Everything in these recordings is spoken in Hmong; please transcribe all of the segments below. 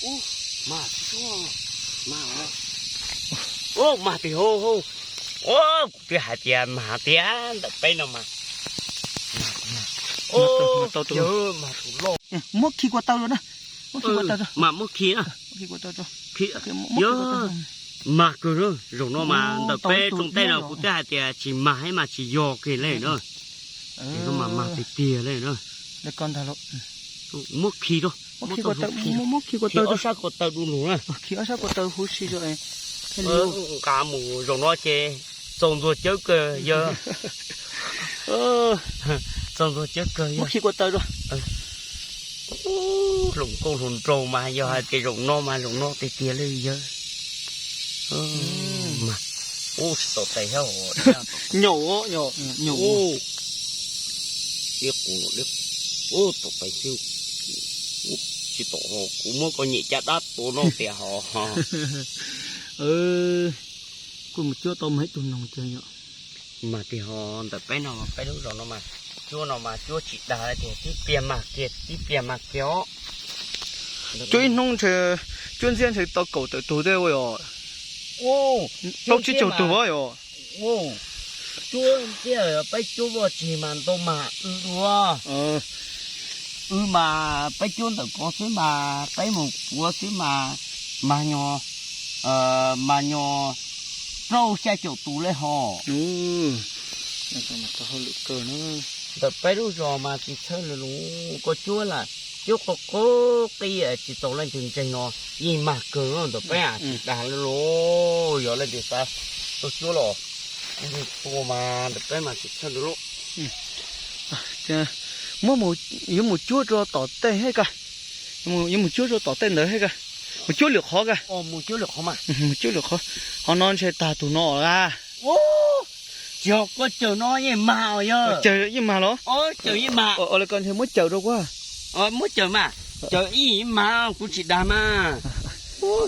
Ub, mas, mas, ub, mas tiag hauv, ub, kuv twb hais tias mas tiag ntawm peb no mas. Ub, mas tus loj. Muab khi kua taw rau na. Muab khi kua taw rau. Mas muab khi na. Khi kua taw rau. Khi, yog, mas kawg na, zaum no mas ntawm peb rooj teb no kuv twb hais tias tsis mas thiab mas tsis yog kiag li na. Ces no mas mas tiag tiag li na. Muab khi rau, muab khi kua taw, muab khi kua taw, ob sab kua taw du lug na. Khi ob sab kua taw huv si rau. Nqa mus zaum no ces txaus ntxuag cawb kawg yog. Txaus ntxuag cawb kawg yog. Muab khi kua taw rau. Hluas nkauj hluas nraug mas yog hais tias zaum no mas zaum no tiag tiag li yog. Ub, tsis tau tais thiab. Nyaum, nyaum, nyaum. Ib qus, ub, tau tais xwb. Tsis tau, kuv muab koj nyem caj dab tua noj tiag hos. Kuj mus cuab tau mas ib tug noog tiag yom. Mas tiag ho ntawm peb no mas peb lub zos no mas cuab no mas cuab tsis dag li tiag, tib pliag mas kiag, tib pliag mas kiag os. Cuab ib hnub ntshe, cuab ntxiab ntshe tau kaum tawm tug tej ua yom. Plaub tsib caug tug os yom. Cuab ntxiab peb cuab vaj tsig mas ntau mas w dua. W mas peb cuab ntawm ko xwb mas peb mus puav xwb mas, mas nyuag, mas nyuag rau xya caum tus li hos. Ntawm peb lub zos mas tsis txhawj li los, koj cuab lam cuab qo qo qi tsis txaus leej twg ntseeg no yeej mag kawg ntawm peb tsis dag li los, yog leej twg xav tuaj cuab los tua mas ntawm peb mas tsis txhawj li lauj. Muab, yuav mus cuab rau tom tej thiab ka, yuav mus cuab rau tom tej ntawd thiab ka, mus cuab lwm qhov ka, mus cuab lwm qhov, qhov no ntshe tag tus no a. Tsis yog, koj cawm no yeej mag os yog. Cawm yeej mag los? Cawm yeej mag. Ua li ko ntshe muab cawm rau kuv. Muab cawm mas, cawm ib mag kuv tsis dag mas.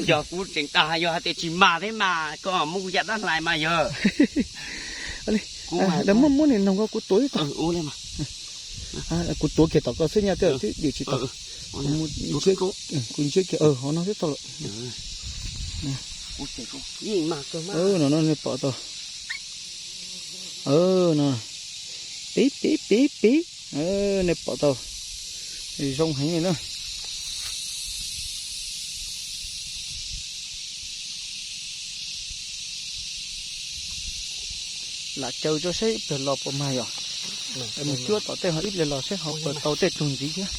Yog kuv tseem dag yog hais tias tsis mag thiab mas koj muab kuv caj dab hlais mas yog. Muab, muab niag noog ko kuv tuav ib tog. Kuv tuav kiag tom ko xwb nyaj twb dim tsis tau. Kuv ntsiab kiag hauv no xwb tau lawm. No no nej pom tau. No, pib pib pib pib. Nej pom tau, zoo heev li na. Lam caw tso saib ib pliag los puas mag yom. Mus cuab tom tej ho ib pliag los saib ho puas tau tej tug ntxiv thiab.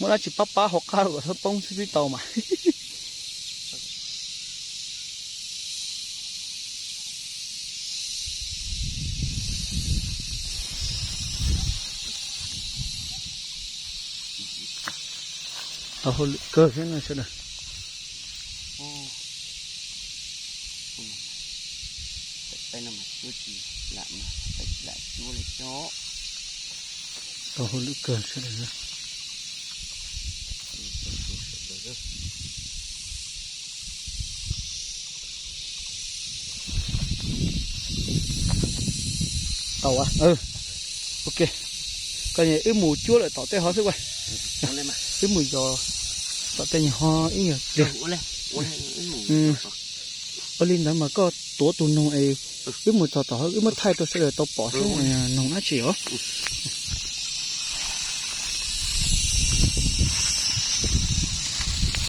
Muab dab tsi pab pab hauv qab kom txhob poob xwb twb tau mas. Tau hauj lwm kawg thiab no sawv daws. Tau hauj lwm kawg sawv daws. Tau, ok. Koj wb mus cuab lawm tom tej ho xwb ua. Wb mus yos tom tej nyuag ho ib nyuag pliag. Ua li ntawd mas koj tuav tus noog es wb mus txog tom ho wb muab thaij rau sawv daws tau pom seb noog dab tsi os.